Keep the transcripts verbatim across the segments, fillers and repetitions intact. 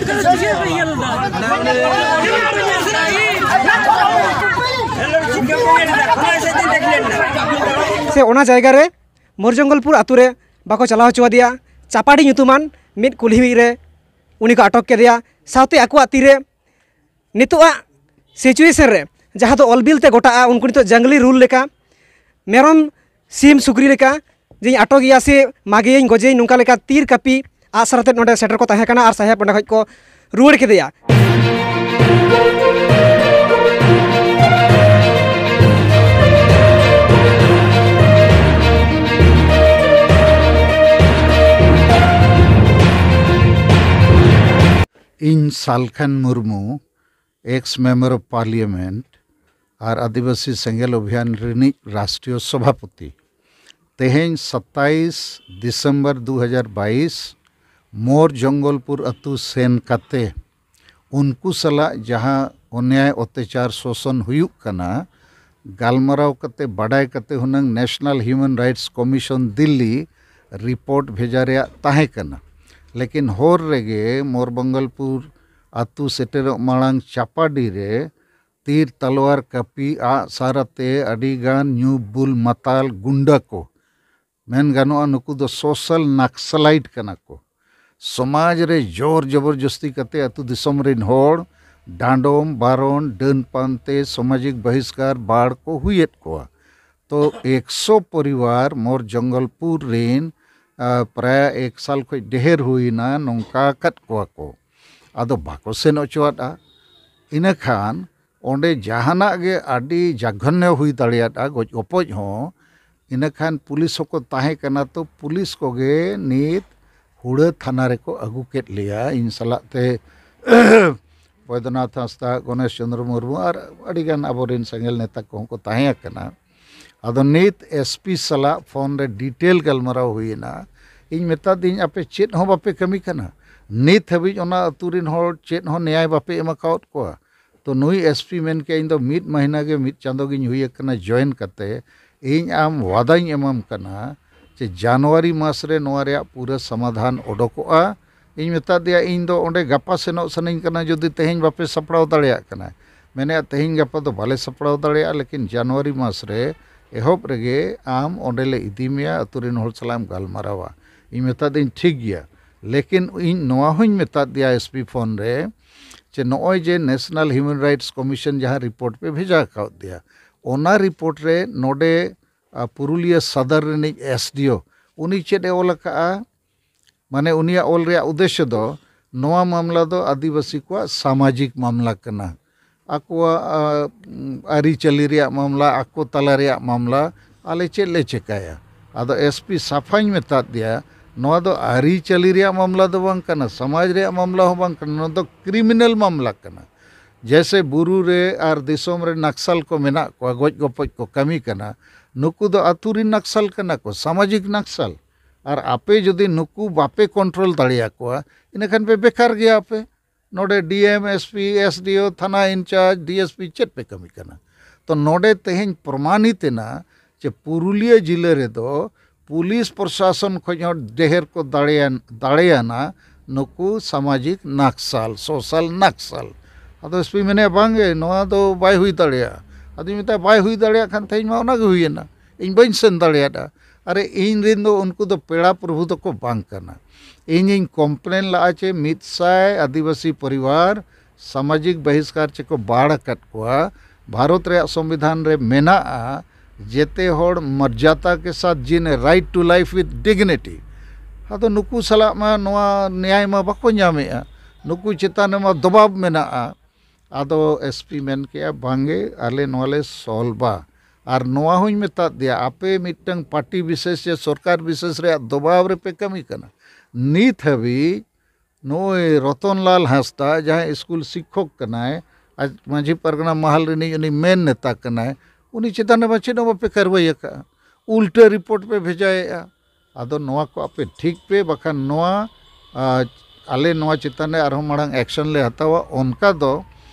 ᱥᱮ ᱚᱱᱟ ᱡᱟᱭᱜᱟ ᱨᱮ ᱢᱳᱨ ᱡᱚᱝᱜᱚᱞᱯᱩᱨ ᱟᱛᱳ ᱨᱮ ᱵᱟᱠᱚ ᱪᱟᱞᱟᱣ ᱦᱚᱪᱚ ᱟᱫᱮᱭᱟ᱾ ᱪᱟᱯᱟᱰᱤ ᱧᱩᱛᱩᱢᱟᱱ ᱢᱤᱫ ᱠᱩᱞᱦᱤ ᱨᱮ ᱩᱱᱤ ᱠᱚ ᱟᱴᱚᱠ ᱠᱮᱫᱮᱭᱟ᱾ ᱥᱟᱶᱛᱮ ᱟᱠᱚᱣᱟᱜ ᱛᱤᱨᱮ ᱱᱤᱛᱚᱜᱟᱜ situation ᱨᱮ ᱡᱟᱦᱟᱸ ᱫᱚ ᱚᱞ ᱵᱤᱞ ᱛᱮ ᱜᱚᱴᱟᱜᱼᱟ, ᱩᱱᱠᱩ ᱱᱤᱛᱚᱜ ᱡᱟᱝᱞᱤ ᱨᱩᱞ ᱞᱮᱠᱟ ᱢᱮᱨᱚᱢ, ᱥᱤᱢ, ᱥᱩᱠᱨᱤ ᱞᱮᱠᱟ ᱡᱮᱧ ᱟᱴᱚᱠᱮᱭᱟ ᱥᱮ ᱢᱟᱜᱮᱭᱟᱹᱧ, ᱜᱚᱡᱮᱭᱟᱹᱧ, ᱱᱚᱝᱠᱟ ᱞᱮᱠᱟ ᱛᱤᱨ ᱠᱟᱹᱯᱤ ᱟᱜ ᱥᱟᱨ ᱟᱛᱮᱫ ᱱᱚᱰᱮ ᱥᱮᱴᱮᱨ ᱠᱚ ᱛᱟᱦᱮᱸ ᱠᱟᱱᱟ ᱟᱨ ᱥᱟᱦᱮᱵᱽ ᱚᱸᱰᱮ ᱠᱷᱚᱡ ᱠᱚ ᱨᱩᱣᱟᱹᱲ ᱠᱮᱫᱮᱭᱟ᱾ ᱤᱧ Salkhan Murmu, ex member of parliament ᱟᱨ ᱟᱹᱫᱤᱵᱟᱹᱥᱤ ᱥᱮᱸᱜᱮᱞ ᱚᱵᱷᱤᱭᱟᱱ ᱨᱤᱱᱤᱡ ᱨᱟᱥᱴᱨᱤᱭᱚ ᱥᱚᱵᱷᱟᱯᱚᱛᱤ, ᱛᱮᱦᱮᱧ ᱥᱟᱛᱟᱭᱤᱥ ᱰᱤᱥᱮᱢᱵᱚᱨ ᱫᱩ ᱦᱟᱡᱟᱨ ᱵᱟᱭᱤᱥ ᱢᱳᱨ ᱡᱚᱝᱜᱚᱞᱯᱩᱨ ᱟᱹᱛᱩ ᱥᱮᱱ ᱠᱟᱛᱮ ᱩᱱᱠᱩ ᱥᱟᱞᱟᱜ ᱡᱟᱦᱟᱸ ᱚᱱᱭᱟᱭ, ᱚᱛᱛᱟᱪᱟᱨ, ᱥᱳᱥᱚᱱ ᱦᱩᱭᱩᱜ ᱠᱟᱱᱟ, ᱜᱟᱞᱢᱟᱨᱟᱣ ᱠᱟᱛᱮ, ᱵᱟᱰᱟᱭ ᱠᱟᱛᱮ ᱦᱩᱱᱟᱹᱝ National Human Rights Commission Delhi report ᱵᱷᱮᱡᱟ ᱨᱮᱭᱟᱜ ᱛᱟᱦᱮᱸ ᱠᱟᱱᱟ᱾ ᱞᱮᱠᱤᱱ ᱦᱚᱨ ᱨᱮᱜᱮ ᱢᱳᱨ ᱡᱚᱝᱜᱚᱞᱯᱩᱨ ᱟᱹᱛᱩ ᱥᱮᱴᱮᱨᱚᱜ ᱢᱟᱲᱟᱝ ᱪᱟᱯᱟᱰᱤ ᱨᱮ ᱛᱤᱨ, ᱛᱟᱞᱣᱟᱨ, ᱠᱟᱹᱯᱤ, ᱟᱜ ᱥᱟᱨ ᱟᱛᱮ ᱟᱹᱰᱤ ᱜᱟᱱ ᱧᱩ ᱵᱩᱞ ᱢᱟᱛᱟᱞ ᱜᱩᱱᱰᱟᱹ ᱠᱚ, ᱢᱮᱱ ᱜᱟᱱᱚᱜᱼᱟ, ᱱᱩᱠᱩ ᱫᱚ social Naxalite ᱠᱟᱱᱟ ᱠᱚ, ᱥᱚᱢᱟᱡᱽ ᱨᱮ ᱡᱳᱨ ᱡᱚᱵᱚᱨᱡᱚᱥᱛᱤ ᱠᱟᱛᱮ ᱟᱹᱛᱩ ᱫᱤᱥᱚᱢ ᱨᱤᱱ ᱦᱚᱲ ᱰᱟᱸᱰᱚᱢ, ᱵᱟᱨᱚᱱ, ᱰᱟᱹᱱ ᱯᱟᱱᱛᱮ, ᱥᱟᱢᱟᱡᱤᱠ ᱵᱟᱦᱤᱥᱠᱟᱨ, ᱵᱟᱲ ᱠᱚ ᱦᱩᱭᱮᱫ ᱠᱚᱣᱟ᱾ ᱛᱚ ᱮᱠᱥᱚ ᱯᱚᱨᱤᱵᱟᱨ ᱢᱳᱨ ᱡᱚᱝᱜᱚᱞᱯᱩᱨ ᱨᱤᱱ, ᱟ, ᱯᱨᱟᱭ ᱮᱠ ᱥᱟᱞ ᱠᱷᱚᱡ ᱰᱷᱮᱨ ᱦᱩᱭᱱᱟ, ᱱᱚᱝᱠᱟ ᱟᱠᱟᱫ ᱠᱚᱣᱟ ᱠᱚ᱾ ᱟᱫᱚ ᱵᱟᱠᱚ ᱥᱮᱱ ᱚᱪᱚᱣᱟᱫᱼᱟ᱾ ᱤᱱᱟᱹ ᱠᱷᱟᱱ ᱚᱸᱰᱮ ᱡᱟᱦᱟᱱᱟᱜ ᱜᱮ ᱟᱹᱰᱤ ᱡᱟᱜᱷᱚᱱᱱᱚ ᱦᱩᱭ ᱫᱟᱲᱮᱭᱟᱫᱼᱟ, ᱜᱚᱡ ᱜᱚᱯᱚᱡ ᱦᱚᱸ᱾ ᱤᱱᱟᱹ ᱠᱷᱟᱱ ᱯᱩᱞᱤᱥ ᱦᱚᱸᱠᱚ ᱛᱟᱦᱮᱸ ᱠᱟᱱᱟ, ᱛᱚ ᱯᱩᱞᱤᱥ ᱠᱚᱜᱮ ᱱᱤᱛ ᱦᱩᱲᱟᱹ ᱛᱷᱟᱱᱟ ᱨᱮᱠᱚ ᱟᱹᱜᱩ ᱠᱮᱫ ᱞᱮᱭᱟ᱾ ᱤᱧ ᱥᱟᱞᱟᱜ ᱛᱮ ᱵᱚᱭᱫᱚᱱᱟᱛᱷ ᱦᱟᱸᱥᱫᱟ, ᱜᱚᱱᱮᱥ ᱪᱚᱸᱫᱽᱨᱚ ᱢᱩᱨᱢᱩ ᱟᱨ ᱟᱹᱰᱤᱜᱟᱱ ᱟᱵᱚᱨᱮᱱ ᱥᱮᱸᱜᱮᱞ ᱱᱮᱛᱟ ᱠᱚᱦᱚᱸ ᱠᱚ ᱛᱟᱦᱮᱸ ᱠᱟᱱᱟ᱾ ᱟᱫᱚ ᱱᱤᱛ ᱮᱥ ᱯᱤ ᱥᱟᱞᱟᱜ ᱯᱷᱳᱱ ᱨᱮ ᱰᱤᱴᱮᱞ ᱜᱟᱞᱢᱟᱨᱟᱣ ᱦᱩᱭᱮᱱᱟ᱾ ᱤᱧ ᱢᱮᱛᱟ ᱫᱤᱧ, "ᱟᱯᱮ ᱪᱮᱫ ᱦᱚᱸ ᱵᱟᱯᱮ ᱠᱟᱹᱢᱤ ᱠᱟᱱᱟ, ᱱᱤᱛ ᱦᱟᱹᱵᱤᱡ ᱚᱱᱟ ᱟᱹᱛᱩ ᱨᱮᱱ ᱦᱚᱲ ᱪᱮᱫ ᱦᱚᱸ ᱱᱮᱭᱟᱭ ᱵᱟᱯᱮ ᱮᱢ ᱟᱠᱟᱣᱟᱫ ᱠᱚᱣᱟ?" ᱛᱚ ᱱᱩᱭ ᱮᱥ ᱯᱤ ᱢᱮᱱ ᱠᱮᱫ, "ᱤᱧ ᱫᱚ ᱢᱤᱫ ᱢᱟᱹᱦᱱᱟᱹ ᱜᱮ, ᱢᱤᱫ ᱪᱟᱸᱫᱚ ᱜᱤᱧ ᱦᱩᱭ ᱟᱠᱟᱱᱟ ᱡᱚᱭᱮᱱ ᱠᱟᱛᱮ, ᱤᱧ ᱟᱢ ᱣᱟᱫᱟᱧ ᱮᱢᱟᱢ ᱠᱟᱱᱟ ᱡᱮ ᱡᱟᱱᱩᱣᱟᱨᱤ ᱢᱟᱥ ᱨᱮ ᱱᱚᱣᱟ ᱨᱮᱭᱟᱜ ᱯᱩᱨᱟᱹ ᱥᱚᱢᱟᱫᱷᱟᱱ ᱚᱰᱚᱠᱚᱜᱼᱟ, ᱤᱧ ᱢᱮᱛᱟᱫ ᱫᱮᱭᱟ, ᱤᱧ ᱫᱚ ᱚᱸᱰᱮ ᱜᱟᱯᱟ ᱥᱮᱱᱚᱜ ᱥᱟᱱᱟᱧ ᱠᱟᱱᱟ, ᱡᱩᱫᱤ ᱛᱮᱦᱮᱧ ᱵᱟᱯᱮ ᱥᱟᱯᱲᱟᱣ ᱫᱟᱲᱮᱭᱟᱜ ᱠᱟᱱᱟ᱾ ᱢᱮᱱᱮᱫᱼᱟ, ᱛᱮᱦᱮᱧ ᱜᱟᱯᱟ ᱫᱚ ᱵᱟᱞᱮ ᱥᱟᱯᱲᱟᱣ ᱫᱟᱲᱮᱭᱟᱜᱼᱟ, ᱞᱮᱠᱤᱱ ᱡᱟᱱᱩᱣᱟᱨᱤ ᱢᱟᱥ ᱨᱮ ᱮᱦᱚᱵ ᱨᱮᱜᱮ ᱟᱢ ᱚᱸᱰᱮ ᱞᱮ ᱤᱫᱤ ᱢᱮᱭᱟ, ᱟᱹᱛᱩ ᱨᱮᱱ ᱦᱚᱲ ᱥᱟᱞᱟᱜ ᱮᱢ ᱜᱟᱞᱢᱟᱨᱟᱣᱟ᱾ ᱤᱧ ᱢᱮᱛᱟᱫ ᱫᱤᱭᱟᱹᱧ, ᱴᱷᱤᱠ ᱜᱮᱭᱟ, ᱞᱮᱠᱤᱱ ᱤᱧ ᱱᱚᱣᱟ ᱦᱚᱸᱧ ᱢᱮᱛᱟᱫ ᱫᱮᱭᱟ ᱮᱥ ᱯᱤ ᱯᱷᱳᱱ ᱨᱮ, ᱡᱮ ᱱᱚᱜᱼᱚᱭ ᱡᱮ National Human Rights Commission ᱡᱟᱦᱟᱸ ᱨᱤᱯᱳᱨᱴ ᱯᱮ ᱵᱷᱮᱡᱟ ᱟᱠᱟᱣᱟᱫ ᱫᱮᱭᱟ, ᱚᱱᱟ ᱨᱤᱯᱳᱨᱴ ᱨᱮ ᱱᱚᱰᱮ ᱟᱨ ᱯᱩᱨᱩᱞᱤᱭᱟᱹ ᱥᱚᱫᱚᱨ ᱨᱤᱱᱤᱡ ᱮᱥ ᱰᱤ ᱳ, ᱩᱱᱤ ᱪᱮᱫ ᱮ ᱚᱞ ᱟᱠᱟᱜᱼᱟ? ᱢᱟᱱᱮ ᱩᱱᱤᱭᱟᱜ ᱚᱞ ᱨᱮᱭᱟᱜ ᱩᱫᱽᱫᱮᱥᱥᱚ ᱫᱚ, ᱱᱚᱣᱟ ᱢᱟᱢᱞᱟ ᱫᱚ ᱟᱹᱫᱤᱵᱟᱹᱥᱤ ᱠᱚᱣᱟᱜ ᱥᱟᱢᱟᱡᱤᱠ ᱢᱟᱢᱞᱟ ᱠᱟᱱᱟ, ᱟᱠᱚᱣᱟᱜ ᱟᱹᱨᱤᱪᱟᱹᱞᱤ ᱨᱮᱭᱟᱜ ᱢᱟᱢᱞᱟ, ᱟᱠᱚ ᱛᱟᱞᱟ ᱨᱮᱭᱟᱜ ᱢᱟᱢᱞᱟ, ᱟᱞᱮ ᱪᱮᱫ ᱞᱮ ᱪᱮᱠᱟᱭᱟ? ᱟᱫᱚ ᱮᱥ ᱯᱤ ᱥᱟᱯᱷᱟᱧ ᱢᱮᱛᱟᱫ ᱫᱮᱭᱟ, ᱱᱚᱣᱟ ᱫᱚ ᱟᱹᱨᱤᱪᱟᱹᱞᱤ ᱨᱮᱭᱟᱜ ᱢᱟᱢᱞᱟ ᱫᱚ ᱵᱟᱝ ᱠᱟᱱᱟ, ᱥᱚᱢᱟᱡᱽ ᱨᱮᱭᱟᱜ ᱢᱟᱢᱞᱟ ᱦᱚᱸ ᱵᱟᱝ ᱠᱟᱱᱟ, ᱱᱚᱣᱟ ᱫᱚ ᱠᱨᱤᱢᱤᱱᱟᱞ ᱢᱟᱢᱞᱟ ᱠᱟᱱᱟ᱾ ᱡᱮᱭᱥᱮ ᱵᱩᱨᱩ ᱨᱮ ᱟᱨ ᱫᱤᱥᱚᱢ ᱨᱮ ᱱᱟᱠᱥᱟᱞ ᱠᱚ ᱢᱮᱱᱟᱜ ᱠᱚᱣᱟ, ᱜᱚᱡ ᱜᱚᱯᱚᱡ ᱠᱚ ᱠᱟᱹᱢᱤ ᱠᱟᱱᱟ, ᱱᱩᱠᱩ ᱫᱚ ᱟᱹᱛᱩ ᱨᱤᱱ ᱱᱟᱠᱥᱟᱞ ᱠᱟᱱᱟ ᱠᱚ, ᱥᱟᱢᱟᱡᱤᱠ ᱱᱟᱠᱥᱟᱞ᱾ ᱟᱨ ᱟᱯᱮ ᱡᱩᱫᱤ ᱱᱩᱠᱩ ᱵᱟᱯᱮ ᱠᱚᱱᱴᱨᱳᱞ ᱫᱟᱲᱮᱭᱟᱠᱚᱣᱟ, ᱤᱱᱟᱹᱠᱷᱟᱱ ᱯᱮ ᱵᱮᱠᱟᱨ ᱜᱮᱭᱟ ᱯᱮ᱾ ᱱᱚᱰᱮ ᱰᱤ ᱮᱢ, ᱮᱥ ᱯᱤ, ᱮᱥ ᱰᱤ ᱳ, ᱛᱷᱟᱱᱟ ᱤᱱᱪᱟᱨᱡᱽ, ᱰᱤ ᱮᱥ ᱯᱤ ᱪᱮᱫ ᱯᱮ ᱠᱟᱹᱢᱤ ᱠᱟᱱᱟ? ᱛᱚ ᱱᱚᱰᱮ ᱛᱮᱦᱮᱧ ᱯᱨᱚᱢᱟᱱᱤᱛ ᱮᱱᱟ ᱡᱮ ᱯᱩᱨᱩᱞᱤᱭᱟᱹ ᱡᱤᱞᱟᱹ ᱨᱮᱫᱚ ᱯᱩᱞᱤᱥ ᱯᱨᱚᱥᱟᱥᱚᱱ ᱠᱷᱚᱱ ᱦᱚᱸ ᱰᱷᱮᱨ ᱠᱚ ᱫᱟᱲᱮᱭᱟᱱ ᱫᱟᱲᱮᱭᱟᱱᱟ ᱱᱩᱠᱩ ᱥᱟᱢᱟᱡᱤᱠ ᱱᱟᱠᱥᱟᱞ, ᱥᱳᱥᱟᱞ ᱱᱟᱠᱥᱟᱞ᱾ ᱟᱫᱚ ᱮᱥ ᱯᱤ ᱢᱮᱱᱮᱫᱼᱟ, ᱵᱟᱝᱜᱮ, ᱱᱚᱣᱟ ᱫᱚ ᱵᱟᱭ ᱦᱩᱭ ᱫᱟᱲᱮᱭᱟᱜᱼᱟ᱾ ᱟᱫᱚᱧ ᱢᱮᱛᱟᱭᱟ, ᱵᱟᱭ ᱦᱩᱭ ᱫᱟᱲᱮᱭᱟᱜ ᱠᱷᱟᱱ ᱛᱮᱦᱮᱧ ᱢᱟ ᱚᱱᱟᱜᱮ ᱦᱩᱭᱮᱱᱟ, ᱤᱧ ᱵᱟᱹᱧ ᱥᱮᱱ ᱫᱟᱲᱮᱭᱟᱫᱟ᱾ ᱟᱨᱮ, ᱤᱧ ᱨᱮᱱ ᱫᱚ ᱩᱱᱠᱩ ᱫᱚ ᱯᱮᱲᱟ ᱯᱨᱚᱵᱷᱩ ᱫᱚᱠᱚ ᱵᱟᱝ ᱠᱟᱱᱟ᱾ ᱤᱧᱤᱧ ᱠᱚᱢᱯᱞᱮᱱ ᱞᱟᱜᱼᱟ ᱪᱮ ᱢᱤᱫ ᱥᱟᱭ ᱟᱹᱫᱤᱵᱟᱹᱥᱤ ᱯᱚᱨᱤᱵᱟᱨ ᱥᱟᱢᱟᱡᱤᱠ ᱵᱟᱦᱤᱥᱠᱟᱨ ᱪᱮᱠᱚ ᱵᱟᱲ ᱟᱠᱟᱫ ᱠᱚᱣᱟ᱾ ᱵᱷᱟᱨᱚᱛ ᱨᱮᱭᱟᱜ ᱥᱚᱝᱵᱤᱫᱷᱟᱱ ᱨᱮ ᱢᱮᱱᱟᱜᱼᱟ, ᱡᱮᱛᱮ ᱦᱚᱲ ᱢᱚᱨᱡᱟᱫᱟ ᱠᱮ ᱥᱟᱛᱷ ᱡᱤᱱᱮ, right to life with dignity᱾ ᱟᱫᱚ ᱱᱩᱠᱩ ᱥᱟᱞᱟᱜ ᱢᱟ ᱱᱚᱣᱟ ᱱᱮᱭᱟᱭ ᱢᱟ ᱵᱟᱠᱚ ᱧᱟᱢᱮᱜᱼᱟ, ᱱᱩᱠᱩ ᱪᱮᱛᱟᱱ ᱨᱮᱢᱟ ᱫᱚᱵᱟᱵ ᱢᱮᱱᱟᱜᱼᱟ᱾ ᱟᱫᱚ ᱮᱥ ᱯᱤ ᱢᱮᱱ ᱠᱮᱜᱼᱟ, ᱵᱟᱝᱜᱮ, ᱟᱞᱮ ᱱᱚᱣᱟ ᱞᱮ ᱥᱚᱞᱵᱟ᱾ ᱟᱨ ᱱᱚᱣᱟ ᱦᱚᱸᱧ ᱢᱮᱛᱟᱫ ᱫᱮᱭᱟ, ᱟᱯᱮ ᱢᱤᱫᱴᱟᱝ ᱯᱟᱨᱴᱤ ᱵᱤᱥᱮᱥ ᱥᱮ ᱥᱚᱨᱠᱟᱨ ᱵᱤᱥᱮᱥ ᱨᱮᱭᱟᱜ ᱫᱚᱵᱟᱣ ᱨᱮᱯᱮ ᱠᱟᱹᱢᱤ ᱠᱟᱱᱟ᱾ ᱱᱤᱛ ᱦᱟᱹᱵᱤᱡ ᱱᱩᱭ ᱨᱚᱛᱚᱱᱞᱟᱞ ᱦᱟᱸᱥᱫᱟ, ᱡᱟᱦᱟᱸᱭ ᱥᱠᱩᱞ ᱥᱤᱠᱠᱷᱚᱠ ᱠᱟᱱᱟᱭ, ᱟᱡ ᱢᱟᱹᱡᱷᱤ ᱯᱟᱨᱜᱟᱱᱟ ᱢᱟᱦᱟᱞ ᱨᱤᱱᱤᱡ ᱩᱱᱤ ᱢᱮᱱ ᱱᱮᱛᱟ ᱠᱟᱱᱟᱭ, ᱩᱱᱤ ᱪᱮᱛᱟᱱ ᱨᱮᱢᱟ ᱪᱮᱫ ᱦᱚᱸ ᱵᱟᱯᱮ ᱠᱟᱨᱣᱟᱭ ᱟᱠᱟᱫᱼᱟ᱾ ᱩᱞᱴᱟᱹ ᱨᱤᱯᱳᱨᱴ ᱯᱮ ᱵᱷᱮᱡᱟᱭᱮᱫᱼᱟ᱾ ᱟᱫᱚ ᱱᱚᱣᱟ ᱠᱚ ᱟᱯᱮ ᱴᱷᱤᱠ ᱯᱮ, ᱵᱟᱠᱷᱟᱱ ᱱᱚᱣᱟ, ᱟ, ᱟᱞᱮ ᱱᱚᱣᱟ ᱪᱮᱛᱟᱱ ᱨᱮ ᱟᱨᱦᱚᱸ ᱢᱟᱲᱟᱝ ᱮᱠᱥᱚᱱ ᱞᱮ ᱦᱟᱛᱟᱣᱟ᱾ ᱚᱱᱠᱟ ᱫᱚ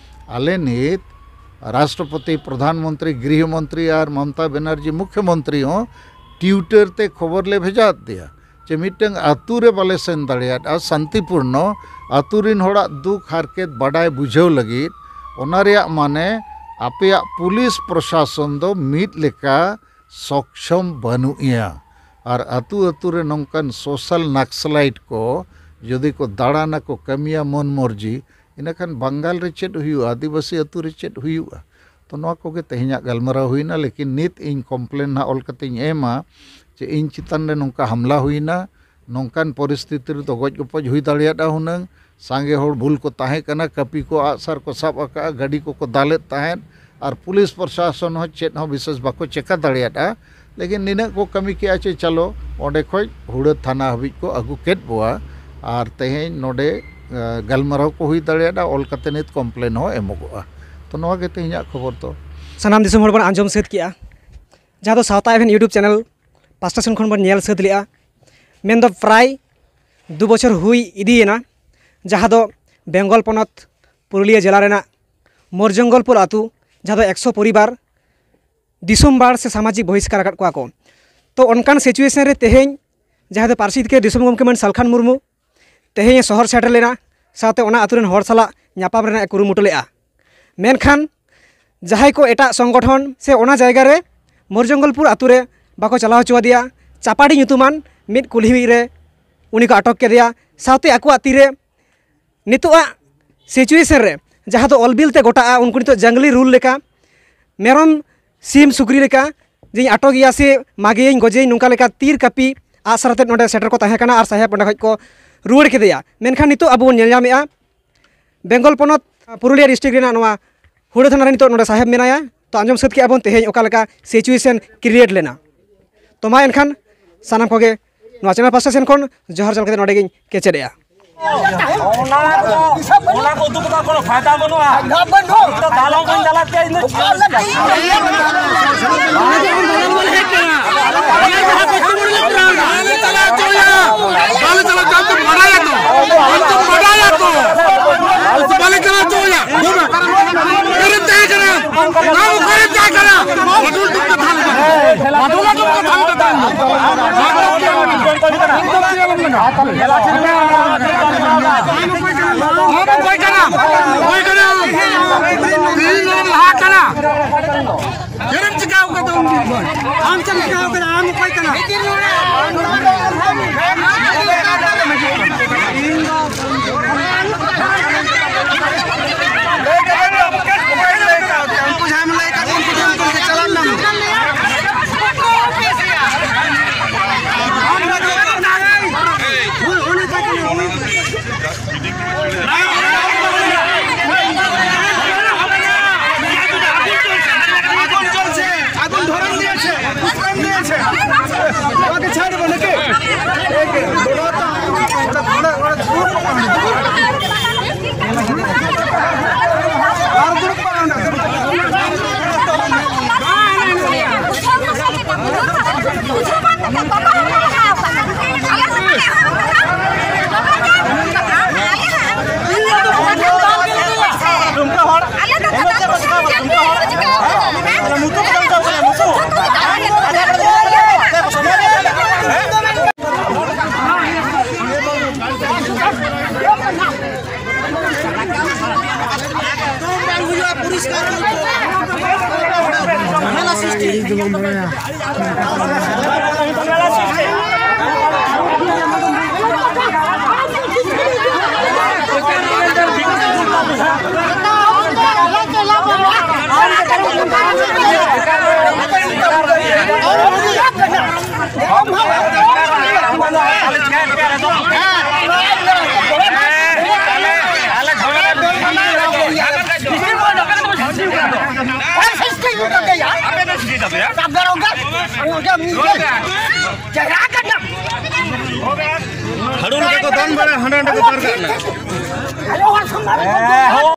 ᱟᱞᱮ ᱱᱤᱛ ᱨᱟᱥᱴᱨᱚᱯᱚᱛᱤ, ᱯᱨᱚᱫᱷᱟᱱ ᱢᱚᱱᱛᱨᱤ, ᱜᱨᱤᱦ ᱢᱚᱱᱛᱨᱤ ᱟᱨ ᱢᱚᱢᱚᱛᱟ ᱵᱮᱱᱟᱨᱡᱤ ᱢᱩᱠᱷᱭᱚ ᱢᱚᱱᱛᱨᱤ ᱦᱚᱸ ᱴᱤᱭᱩᱴᱟᱨ ᱛᱮ ᱠᱷᱚᱵᱚᱨ ᱞᱮ ᱵᱷᱮᱡᱟ ᱟᱫ ᱫᱮᱭᱟ᱾ ᱪᱮ ᱢᱤᱫᱴᱟᱝ ᱟᱹᱛᱩ ᱨᱮ ᱵᱟᱞᱮ ᱥᱮᱱ ᱫᱟᱲᱮᱭᱟᱫᱼᱟ ᱥᱟᱱᱛᱤᱯᱩᱨᱱᱚ, ᱟᱹᱛᱩ ᱨᱤᱱ ᱦᱚᱲᱟᱜ ᱫᱩᱠ ᱦᱟᱨᱠᱮᱛ ᱵᱟᱰᱟᱭ ᱵᱩᱡᱷᱟᱹᱣ ᱞᱟᱹᱜᱤᱫ, ᱚᱱᱟ ᱨᱮᱭᱟᱜ ᱢᱟᱱᱮ ᱟᱯᱮᱭᱟᱜ ᱯᱩᱞᱤᱥ ᱯᱨᱚᱥᱟᱥᱚᱱ ᱫᱚ ᱢᱤᱫ ᱞᱮᱠᱟ ᱥᱚᱠᱥᱚᱢ ᱵᱟᱹᱱᱩᱜ ᱮᱭᱟ᱾ ᱟᱨ ᱟᱹᱛᱩ ᱟᱹᱛᱩ ᱨᱮ ᱱᱚᱝᱠᱟᱱ ᱥᱳᱥᱟᱞ ᱱᱟᱠᱥᱟᱞᱟᱭᱤᱴ ᱠᱚ ᱡᱩᱫᱤ ᱠᱚ ᱫᱟᱬᱟᱱᱟ ᱠᱚ, ᱠᱟᱹᱢᱤᱭᱟ ᱢᱚᱱ ᱢᱚᱨᱡᱤ, ᱤᱱᱟᱹᱠᱷᱟᱱ ᱵᱟᱝᱜᱟᱞ ᱨᱮ ᱪᱮᱫ ᱦᱩᱭᱩᱜᱼᱟ, ᱟᱹᱫᱤᱵᱟᱹᱥᱤ ᱟᱹᱛᱩ ᱨᱮ ᱪᱮᱫ ᱦᱩᱭᱩᱜᱼᱟ? ᱛᱚ ᱱᱚᱣᱟ ᱠᱚᱜᱮ ᱛᱮᱦᱮᱧᱟᱜ ᱜᱟᱞᱢᱟᱨᱟᱣ ᱦᱩᱭᱱᱟ᱾ ᱞᱮᱠᱤᱱ ᱱᱤᱛ ᱤᱧ ᱠᱚᱢᱯᱞᱮᱱ ᱱᱟᱦᱟᱜ ᱚᱞ ᱠᱟᱛᱮᱧ ᱮᱢᱟ ᱡᱮ ᱤᱧ ᱪᱮᱛᱟᱱ ᱨᱮ ᱱᱚᱝᱠᱟ ᱦᱟᱢᱞᱟ ᱦᱩᱭᱱᱟ, ᱱᱚᱝᱠᱟᱱ ᱯᱚᱨᱤᱥᱛᱷᱤᱛᱤ ᱨᱮᱫᱚ ᱜᱚᱡ ᱜᱚᱯᱚᱡ ᱦᱩᱭ ᱫᱟᱲᱮᱭᱟᱫᱼᱟ ᱦᱩᱱᱟᱹᱝ, ᱥᱟᱸᱜᱮ ᱦᱚᱲ ᱵᱷᱩᱞ ᱠᱚ ᱛᱟᱦᱮᱸ ᱠᱟᱱᱟ, ᱠᱟᱹᱯᱤ ᱠᱚ ᱟᱜᱼᱥᱟᱨ ᱠᱚ ᱥᱟᱵ ᱟᱠᱟᱫᱼᱟ, ᱜᱟᱹᱰᱤ ᱠᱚᱠᱚ ᱫᱟᱞᱮᱫ ᱛᱟᱦᱮᱸᱫ, ᱟᱨ ᱯᱩᱞᱤᱥ ᱯᱨᱚᱥᱟᱥᱚᱱ ᱦᱚᱸ ᱪᱮᱫ ᱦᱚᱸ ᱵᱤᱥᱮᱥ ᱵᱟᱠᱚ ᱪᱮᱠᱟ ᱫᱟᱲᱮᱭᱟᱫᱼᱟ᱾ ᱞᱮᱠᱤᱱ ᱱᱤᱱᱟᱹᱜ ᱠᱚ ᱠᱟᱹᱢᱤ ᱠᱮᱜᱼᱟ ᱪᱮ ᱪᱟᱞᱚ ᱚᱸᱰᱮ ᱠᱷᱚᱡ ᱦᱩᱲᱟᱹ ᱛᱷᱟᱱᱟ ᱦᱟᱹᱵᱤᱡ ᱠᱚ ᱟᱹᱜᱩ ᱠᱮᱫ ᱵᱚᱣᱟ, ᱟᱨ ᱛᱮᱦᱮᱧ ᱱᱚᱰᱮ ᱮ, ᱜᱟᱞᱢᱟᱨᱟᱣ ᱠᱚ ᱦᱩᱭ ᱫᱟᱲᱮᱭᱟᱫᱼᱟ, ᱚᱞ ᱠᱟᱛᱮ ᱱᱤᱛ ᱠᱚᱢᱯᱞᱮᱱ ᱦᱚᱸ ᱮᱢᱚᱜᱚᱜᱼᱟ᱾ ᱛᱚ ᱱᱚᱣᱟ ᱜᱮ ᱛᱮᱦᱮᱧᱟᱜ ᱠᱷᱚᱵᱚᱨ ᱫᱚ᱾ ᱥᱟᱱᱟᱢ ᱫᱤᱥᱚᱢ ᱦᱚᱲ ᱵᱚᱱ ᱟᱸᱡᱚᱢ ᱥᱟᱹᱛ ᱠᱮᱜᱼᱟ, ᱡᱟᱦᱟᱸ ᱫᱚ ᱥᱟᱶᱛᱟ ᱮᱵᱷᱮᱱ YouTube ᱪᱮᱱᱮᱞ ᱯᱟᱥᱴᱟ ᱥᱮᱱ ᱠᱷᱚᱱ ᱵᱚᱱ ᱧᱮᱞ ᱥᱟᱹᱛ ᱞᱮᱜᱼᱟ᱾ ᱢᱮᱱᱫᱚ ᱯᱨᱟᱭ ᱫᱩ ᱵᱚᱪᱷᱚᱨ ᱦᱩᱭ ᱤᱫᱤᱭᱮᱱᱟ, ᱡᱟᱦᱟᱸ ᱫᱚ ᱵᱮᱝᱜᱚᱞ ᱯᱚᱱᱚᱛ ᱯᱩᱨᱩᱞᱤᱭᱟᱹ ᱡᱮᱞᱟ ᱨᱮᱱᱟᱜ ᱢᱳᱨᱡᱚᱝᱜᱚᱞᱯᱩᱨ ᱟᱹᱛᱩ, ᱡᱟᱦᱟᱸ ᱫᱚ ᱮᱠᱥᱚ ᱯᱚᱨᱤᱵᱟᱨ ᱫᱤᱥᱚᱢ ᱵᱟᱲ ᱥᱮ ᱥᱟᱢᱟᱡᱤᱠ ᱵᱚᱦᱤᱥᱠᱟᱨ ᱟᱠᱟᱫ ᱠᱚᱣᱟ ᱠᱚ᱾ ᱛᱚ ᱚᱱᱠᱟᱱ ᱥᱤᱪᱩᱭᱮᱥᱚᱱ ᱨᱮ ᱛᱮᱦᱮᱧ ᱡᱟᱦᱟᱸ ᱫᱚ ᱯᱟᱹᱨᱥᱤ ᱡᱤᱛᱠᱟᱹᱨ ᱫᱤᱥᱚᱢ ᱜᱚᱢᱠᱮ ᱢᱟᱱ ᱥᱟᱞᱠᱷᱟᱱ ᱢᱩᱨᱢᱩ ᱛᱮᱦᱮᱧ ᱮ ᱥᱚᱦᱚᱨ ᱥᱮᱴᱮᱨ ᱞᱮᱱᱟ, ᱥᱟᱶᱛᱮ ᱚᱱᱟ ᱟᱹᱛᱩ ᱨᱮᱱ ᱦᱚᱲ ᱥᱟᱞᱟᱜ ᱧᱟᱯᱟᱢ ᱨᱮᱱᱟᱜ ᱮ ᱠᱩᱨᱩᱢᱩᱴᱩ ᱞᱮᱫᱼᱟ᱾ ᱢᱮᱱᱠᱷᱟᱱ ᱡᱟᱦᱟᱸᱭ ᱠᱚ ᱮᱴᱟᱜ ᱥᱚᱝᱜᱚᱴᱷᱚᱱ ᱥᱮ ᱚᱱᱟ ᱡᱟᱭᱜᱟ ᱨᱮ ᱢᱳᱨᱡᱚᱝᱜᱚᱞᱯᱩᱨ ᱟᱹᱛᱩ ᱨᱮ ᱵᱟᱠᱚ ᱪᱟᱞᱟᱣ ᱦᱚᱪᱚ ᱟᱫᱮᱭᱟ, ᱪᱟᱯᱟᱰᱤ ᱧᱩᱛᱩᱢᱟᱱ ᱢᱤᱫ ᱠᱩᱞᱦᱤ ᱨᱮ ᱩᱱᱤ ᱠᱚ ᱟᱴᱚᱠ ᱠᱮᱫᱮᱭᱟ᱾ ᱥᱟᱶᱛᱮ ᱟᱠᱚᱣᱟᱜ ᱛᱤᱨᱮ ᱱᱤᱛᱚᱜᱟᱜ ᱥᱤᱪᱩᱭᱮᱥᱚᱱ ᱨᱮ ᱡᱟᱦᱟᱸ ᱫᱚ ᱚᱞ ᱵᱤᱞ ᱛᱮ ᱜᱚᱴᱟᱜᱼᱟ, ᱩᱱᱠᱩ ᱱᱤᱛᱚᱜ ᱡᱟᱝᱞᱤ ᱨᱩᱞ ᱞᱮᱠᱟ ᱢᱮᱨᱚᱢ, ᱥᱤᱢ, ᱥᱩᱠᱨᱤ ᱞᱮᱠᱟ ᱡᱮᱧ ᱟᱴᱚᱠᱮᱭᱟ ᱥᱮ ᱢᱟᱜᱮᱭᱟᱹᱧ, ᱜᱚᱡᱮᱭᱟᱹᱧ, ᱱᱚᱝᱠᱟ ᱞᱮᱠᱟ ᱛᱤᱨ ᱠᱟᱹᱯᱤ ᱟᱜᱼᱥᱟᱨ ᱟᱛᱮᱫ ᱱᱚᱰᱮ ᱥᱮᱴᱮᱨ ᱠᱚ ᱛᱟᱦᱮᱸ ᱠᱟᱱᱟ ᱟᱨ ᱥᱟᱦᱮᱵᱽ ᱚᱸᱰᱮ ᱠᱷᱚᱡ ᱠᱚ ᱨᱩᱣᱟᱹᱲ ᱠᱮᱫᱮᱭᱟ᱾ ᱢᱮᱱᱠᱷᱟᱱ ᱱᱤᱛᱚᱜ ᱟᱵᱚ ᱵᱚᱱ ᱧᱮᱞ ᱧᱟᱢᱮᱫᱼᱟ, ᱵᱮᱝᱜᱚᱞ ᱯᱚᱱᱚᱛ ᱯᱩᱨᱩᱞᱤᱭᱟᱹ ᱰᱤᱥᱴᱨᱤᱠᱴ ᱨᱮᱱᱟᱜ ᱱᱚᱣᱟ ᱦᱩᱲᱟᱹ ᱛᱷᱟᱱᱟ ᱨᱮ ᱱᱤᱛᱚᱜ ᱱᱚᱰᱮ ᱥᱟᱦᱮᱵᱽ ᱢᱮᱱᱟᱭᱟ᱾ ᱛᱚ ᱟᱸᱡᱚᱢ ᱥᱟᱹᱛ ᱠᱮᱜᱼᱟ ᱵᱚᱱ ᱛᱮᱦᱮᱧ ᱚᱠᱟ ᱞᱮᱠᱟ ᱥᱤᱪᱩᱭᱮᱥᱚᱱ ᱠᱨᱤᱭᱮᱴ ᱞᱮᱱᱟ᱾ ᱛᱚ ᱢᱟ ᱮᱱᱠᱷᱟᱱ ᱥᱟᱱᱟᱢ ᱠᱚᱜᱮ ᱱᱚᱣᱟ ᱪᱮᱱᱮᱞ ᱯᱟᱥᱴᱟ ᱥᱮᱱ ᱠᱷᱚᱱ ᱡᱚᱦᱟᱨ ᱡᱟᱱᱟᱣ ᱠᱟᱛᱮ ᱱᱚᱰᱮ ᱜᱤᱧ ᱠᱮᱪᱮᱫᱮᱜᱼᱟ᱾ ᱚᱱᱟ ᱠᱚ, ᱚᱱᱟ ᱠᱚ ᱩᱫᱩᱜ ᱠᱟᱛᱮ ᱠᱳᱱᱳ ᱯᱷᱟᱭᱫᱟ ᱵᱟᱹᱱᱩᱜᱼᱟ᱾ ᱤᱧ ᱫᱚ ᱫᱟᱞ ᱦᱚᱸ ᱵᱟᱹᱧ ᱫᱟᱞᱟᱫ ᱯᱮᱭᱟ, ᱤᱧ ᱫᱚ ᱪᱮᱫ ᱦᱚᱸ ᱵᱟᱹᱧ ᱪᱤᱠᱟᱹᱭᱟ᱾ ᱵᱟᱞᱮ ᱪᱟᱞᱟᱜ ᱪᱚ ᱭᱟ᱾ ᱵᱟᱞᱮ ᱪᱟᱞᱟᱜ ᱪᱚ, ᱟᱢ ᱫᱚᱢ ᱵᱟᱰᱟᱭᱟ ᱛᱚ᱾ ᱟᱢ ᱫᱚᱢ ᱵᱟᱰᱟᱭᱟ ᱛᱚ᱾ ᱵᱟᱞᱮ ᱪᱟᱞᱟᱜ ᱪᱚ ᱭᱟ᱾ ᱚᱠᱟᱨᱮᱢ ᱛᱟᱦᱮᱸ ᱠᱟᱱᱟ? ᱟᱢ ᱚᱠᱟᱨᱮᱢ ᱛᱟᱦᱮᱸ ᱠᱟᱱᱟ? ᱵᱟᱫᱚᱞ ᱴᱩᱠ ᱠᱟᱛᱷᱟ ᱞᱮᱫᱟ᱾ ᱵᱟᱫᱚᱞ ᱴᱩᱠ ᱠᱟᱛᱷᱟ ᱞᱮᱫᱟ᱾ ᱚᱠᱚᱭ ᱠᱟᱱᱟᱢ? ᱛᱤᱦᱤᱧ ᱱᱚᱰᱮᱢ ᱞᱟᱦᱟ ᱠᱟᱱᱟ᱾ ᱪᱮᱫ ᱮᱢ ᱪᱤᱠᱟᱹᱣ ᱠᱟᱫᱟ ᱩᱱ ᱫᱤᱱ ᱠᱷᱚᱱ? ᱟᱢ ᱪᱮᱫ ᱮᱢ ᱪᱤᱠᱟᱹᱣ ᱠᱟᱫᱟ? ᱟᱢ ᱚᱠᱚᱭ ᱠᱟᱱᱟᱢ? ᱩᱱᱠᱩ ᱡᱟᱦᱟᱸᱭ ᱞᱟᱹᱭ ᱠᱟᱜ ᱠᱚ, ᱩᱱᱠᱩ ᱴᱷᱮᱱ ᱠᱷᱚᱱ ᱜᱮ ᱪᱟᱞᱟᱜ ᱢᱮ᱾ ᱩᱱᱤ, ᱩᱱᱤ ᱚᱠᱚᱭ ᱠᱟᱱᱟᱭ? আগুন জ্বলছে, আগুন ধরান দিয়েছে, উস্কান দিয়েছে। ওকে ছাড়বো নাকি? এই যে, ওরা তো, ওরা, ওরা, ওরা, আর গ্রুপ বানানো। ᱦᱟᱹᱲᱩ ᱞᱮᱠᱟ ᱠᱚ ᱫᱚᱱ ᱵᱟᱲᱟᱭᱟ, ᱦᱟᱸᱰᱮ ᱱᱟᱸᱰᱮ ᱠᱚ ᱫᱟᱹᱲ ᱠᱟᱜ ᱠᱟᱱᱟ᱾